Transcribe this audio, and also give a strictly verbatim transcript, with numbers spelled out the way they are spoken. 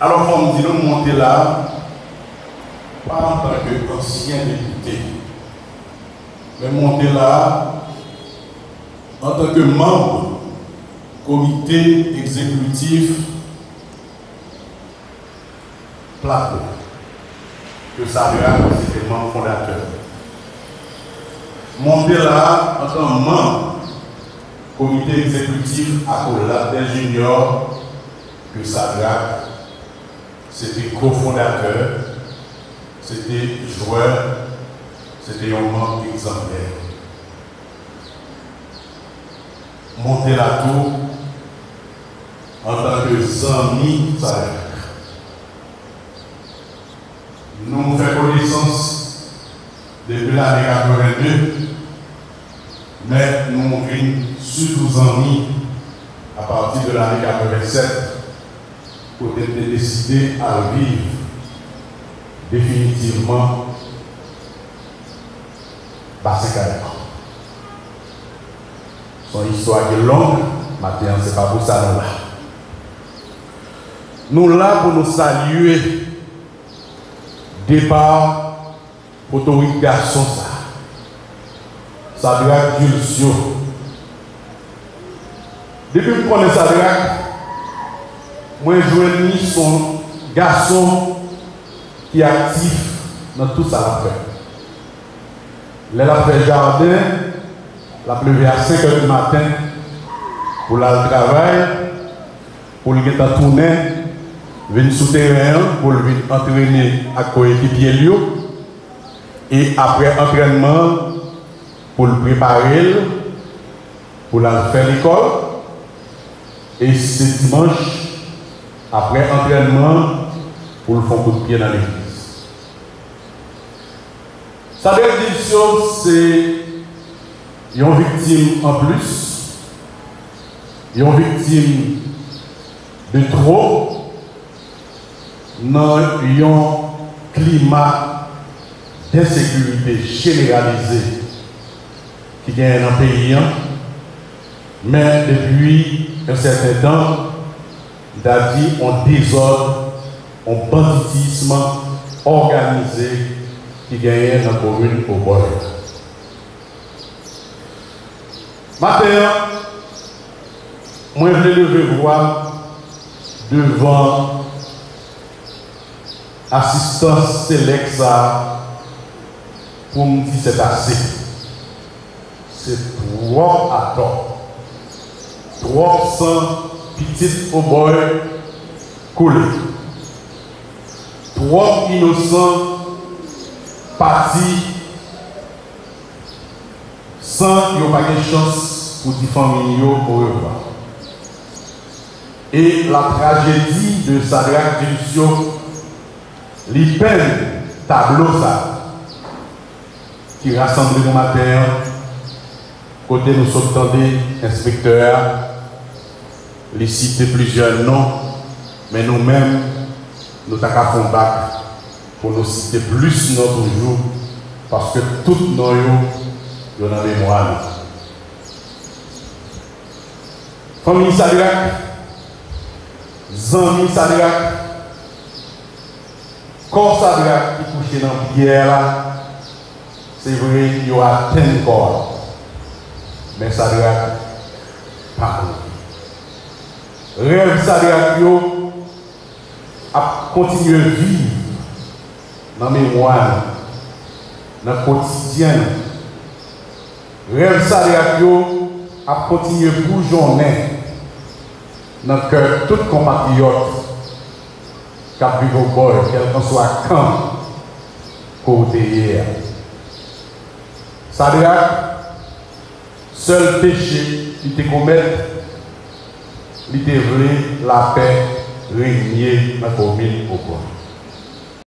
Alò, fò m di nou, m monte la a, pa antanke ansyen depite, men m monte la a antanke manm komite egzekitif Plato, ke Sadrak se te manm fondatè. M monte la a antan manm komite egzekitif Accolade des Juniors, ke Sadrak se te kofondatè, se te jwè, se te yon manm egzanplè. M monte la tou antanke zanmi Sadrak. Nou fè konesans depi lane katreven de, men nou vin sitou zanmi apati de lane katreven sèt, kote m te deside al viv definitivman Basen Kayè. Se yon istwa ki long, maten an se pa pou sa nou la. Nou la pou nou salye depa potorik gason sa, Sadrak Dulcio. Depi m konnen Sadrak, mwen jwenn li se yon gason ki aktif nan tout sa l ap fè. Lè l ap fè jaden, l ap leve a senk è di maten pou l al travay, pou l gentan tounen, vin sou teren an, pou l vin antrene ak koyekipye l yo. E apre antrènman an, pou l prepare l, pou l al fè lekòl. E si se dimanch, apre antrènman an, pou l fè yon kout pye nan legliz. Sadrak Dulcio se yon viktim anplis, yon viktim de twòp nan yon klima densekirite jeneralize ki genyen nan peyi an, men depi yon sèten tan, m ta di yon dezòd, yon banditis òganize ki genyen nan komin Obòy la. Maten an, mwen vle leve vwa m devan asistans selèk sa a pou m di sètase. Se twòp atò, twòp san pitit Obòy koule, twòp inosan pati san yo pa gen chans pou di fanmi yo orevwa. E la trajedi de Sadrak Dulcio, li penn tablo sa ki rasanble nou maten an, kote nou sot tande enspektè a, li site plizyè non, men nou menm, nou ta ka fè yon bak pou nou site plis non toujou, paske tout non yo, yo nan memwa nou. Fanmi Sadrak, zanmi Sadrak, kò Sadrak ki kouche nan pyè la, se vre yo atenn kò a, men Sadrak pa mouri. Rèv Sadrak yo ap kontinye viv nan memwa nou, nan kotidyen nou. Rèv Sadrak yo ap kontinye boujonnen nan kè tout konpatriyòt k ap viv Obòy, kèlkanswa kan ke w te ye a. Sadrak, sèl peche li te komèt, li te vle lapè renye nan komin Obòy.